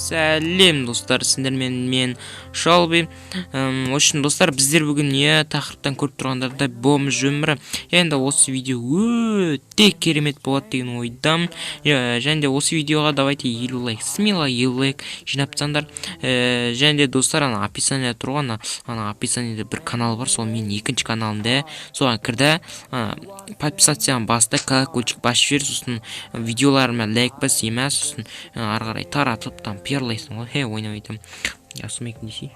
Сәлем, достар! Сіздермен мен, Шалби. В общем, достар, біздер бүгін не тақырыптан көріп тұрғандардай, бомж өмірі. Енді осы видео өте керемет болады деген ойдамын. Иә, және де осы видеоға давайте 50 лайк, смело 50 лайк жинап тастаңдар. Және де, достар, ана описанияда тұрған ана описаниеде бір канал бар, сол менің екінші каналымда. Соған кірді, подписаться бас та, колокольчик басып жібер, сосын видеоларыма лайк бас емес, сосын ары қарай таратып, там пиарлайсың ғой. Хе, ойнап айтамын, ассалаумағалейкум десей.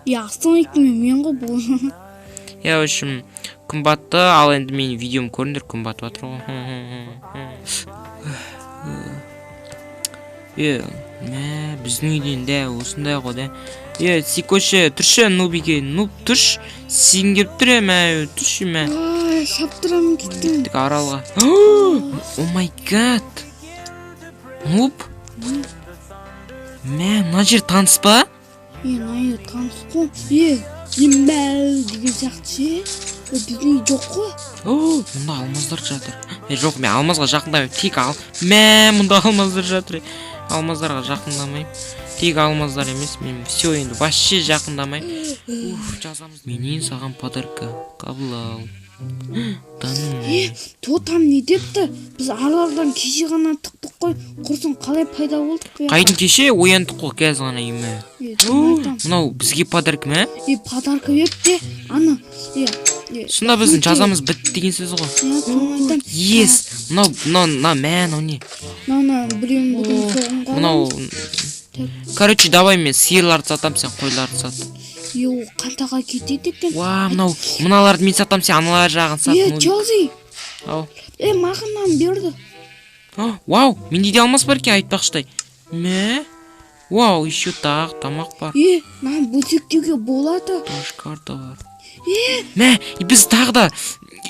Иә, ассалаумағалейкум, мен ғой бұл. Иә, в общем, күн батты. Ал енді менің видеом көріңдер, күн батып жатыр ғой. Е, мә, біздің үйден де осындай ғой да. Е, сикоше, тұршы, нубике, нуб, тұршы, сен келіп тұр, е, мә, тұршы, мә. Ай, шаптырамын, кеттім. Кеттік аралға. Oh my God, нуб, мә, мына жер таныс па? Е, мына жер таныс қой. Е, ембәл деген сияқты ше. Е, біздің үй жоқ қой. О, мұнда алмаздар жатыр. Е, жоқ, мен алмазға жақындамаймын. Тек ал, мә, мұнда алмаздар жатыр. Алмаздарға жақындамаймын. Тек алмаздар емес, мен все, енді вообще жақындамаймын. Уф, жазамыз. Менен саған подарка, қабыл ал. Да ну. Е, тотам не депті? Біз аралдан кеше ғана тықтық қой, құрсын, қалай пайда болдық бұл жаққа? Қайдың, кеше ояндық қой қазір ғана, үйме. Е, соны айтамын. Мынау бізге подарка ма? Е, подарка беріпті ана, е, е. Сонда біздің Өте- жазамыз бітті деген сөз ғой. Иә, соны айтамын. Ес, мынау, мынау, мына, мә, мынау не? Мынаны біреуін бүгін соғымға Мынау аламыз. Короче, давай мен сиырларды сатамын, сен қойларды сат. Е, ол қантаға кетеді екен. Уа, мынау, мыналарды мен сатамын, сен аналар жағын сат. Е, Ну, Челси. Ау. Е, маған мынаны берді. А, вау, менде де алмас бар екен айтпақшыдай. Мә, вау, еще тағы тамақ бар. Е, мынаны бөлшектеуге болады. Тоже карта бар. Е. Мә, біз тағы да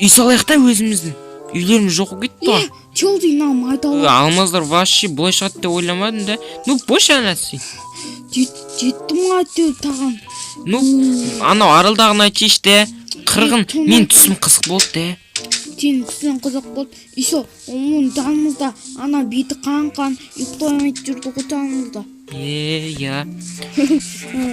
үй салайық та, өзіміздің үйлеріміз жоқ болып кетті ғой. Е, Челси, мына майдалы. Алмаздар вообще былай шығады деп ойламадым да. Ну, бош анасы. Жеттім ғой әйтеуір тағам. Ну, анау аралдағыны айтшы де, қырғын. Мен түсім қызық болды де. Сенің түсің қызық болды. Еще оның жанымызда ана беті қан қан ұйықтай алмай жүрді ғой жанымызда. Е, иә,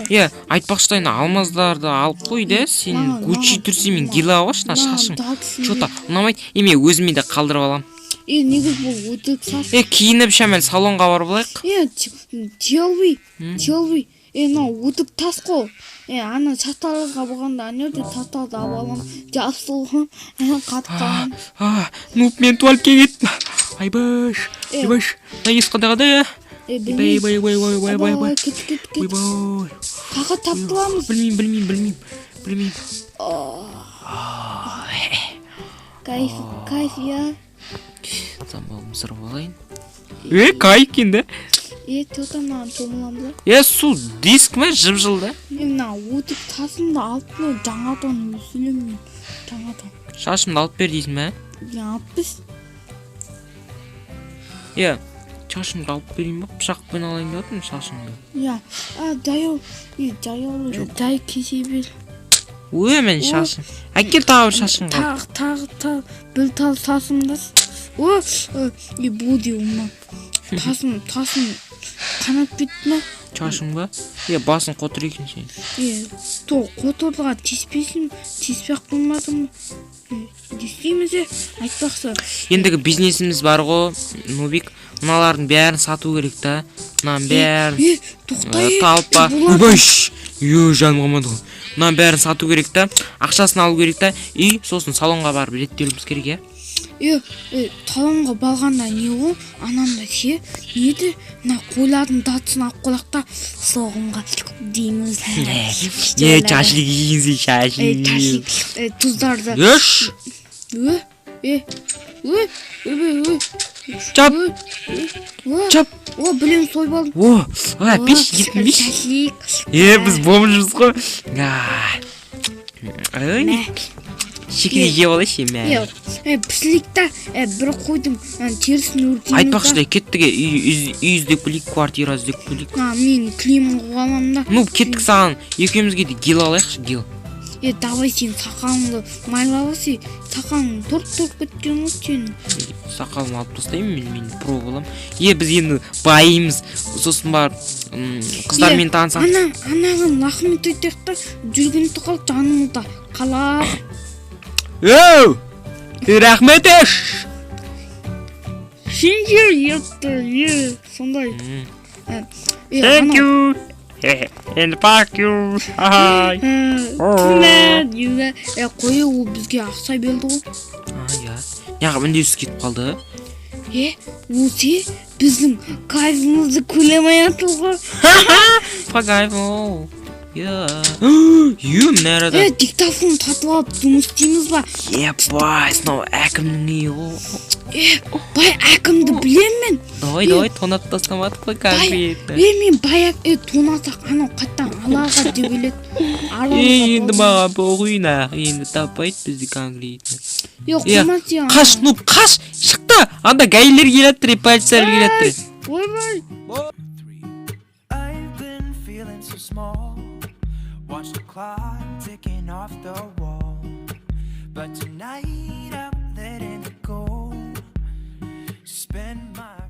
е, айтпақшы, ана алмаздарды алып қой да сен. Гуччи түрсе, мен гила алғаншы, мына шашың че то ұнамайды. Е, мен өзіме де қалдырып аламын. Е, негізі бұл өтірік шаш. Е, киініп, шамал салонға барып алайық. Е, Челви. М? Челви, е, мынау өтірік тас қой. Е, ана шаталға болғанда ана жерде тастарды алып аламын, жабысып қатып қалған. А, ну, мен туалетке кеттім, айбаш. Е. Айбаш, мына есік қандай, қандай? Е, Ойбай. Білмеймін. Ойбай, ойбай, ойбай, ойбай. Кет, кет, кет. Ойбай. Қақа таптыламыз. Білмеймін, білмеймін, білмеймін, білмеймін. Кайф, кайф, иә. Замогымды сырып алайын. Е, кайф екен да. Е, тота, мынаны шомыламыз ба? Е, су диск ма, жып жылы да. Мен мына өтірік тасымды алып қой, жаңадан өсілемін мен жаңадан. Шашымды алып бер дейсің ба? Е, алып бес. Е, шашымды алып берейін ба? Пышақпен алайын деп жатырмын шашымды. Иә, а, жаяу, е, жаяу, жай кесе бер. Ө, мен шашым, әкел тағы бір шашың қалды. Тағы, тағы, тағы бір тал тасымды. О, е, бұл де мына тасым, тасым қанап кетті ма? Шашың ба? Е, басың қотыр екен сен. Е, то қотырлыға тиіспесін, тиіспей ақ қоймадым ба? Е, не істейміз, е, айтпақшы. Ендігі бизнесіміз бар ғой, нубик, мыналардың бәрін сату керек та, мынаның бәрін. Е, тоқта, е. Талпа. Бұлар- Ойбай, е, жаным қалмады ғой. Мынаның бәрін сату керек та, ақшасын алу керек та, и сосын салонға барып реттеуіміз керек, иә. Е, е, салонға барғанда не ғой, анандай ше, не еді, мына қойлардың датысын алып қояйық та, соғымға дейміз. Е, шашлик жейсің. Е, Шашлик. Шашлик, е, тұздарды. Еш. Е, е, е, е, е, Чап. Е, е. Чап. О, білем, сойып алдым. О, а, беш, етін беш. Шашлик. Е, біз бомжбыз ғой. Ай, Мә. шекер жеп алайыншы, мә. Е, е, пісілейік та, е, бір қойдың терісін өртейміз. Айтпақшы да, кеттік, е, үй іздеп келейік, квартира іздеп келейік. А, мен кілем қойып аламын да. Ну, кеттік, саған екеумізге де гил алайықшы, гил. Е, давай, сен сақалыңды майлап алсай, сақалың торт болып кеткен ғой сенің. Сақалымды алып тастаймын мен про боламын. Е, біз енді байымыз, сосын барып қыздармен танысамыз. Ана анаған рахмет айтайық та, жүргенді қал жанымызда қалап. Оу, рахмет еш. Сендер епті, е, сондай. Е, Thank анау- you and fuck you. Hi. Түмә, юә. Е, қой, ол бізге ақша берді ғой. А, иә, неғып үндеусіз кетіп қалды? Е, ол ше біздің кайфымызды көремей жатыр ғой. По кайфу. Иә, е, мына арада. Е, диктофон сатып алып жұмыс істейміз ба? Ебай, мынау әкімнің үйі ғой. Е, бай әкімді білемін мен. Давай, Е. давай, тонап тастамадық қой конкретно. Е, мен бай е, тонасақ, анау қайтадан алаға деп өледі. Е, енді маған похуй нах, енді таппайды бізді конкретно. Е, Е, қойма сен. Қаш, ну қаш, шық та, анда гаилер келатыр, полициялар келатыр. Ойбай. I've been feeling so small. Watch the clock ticking off the wall. But tonight I'm letting it go. Spend my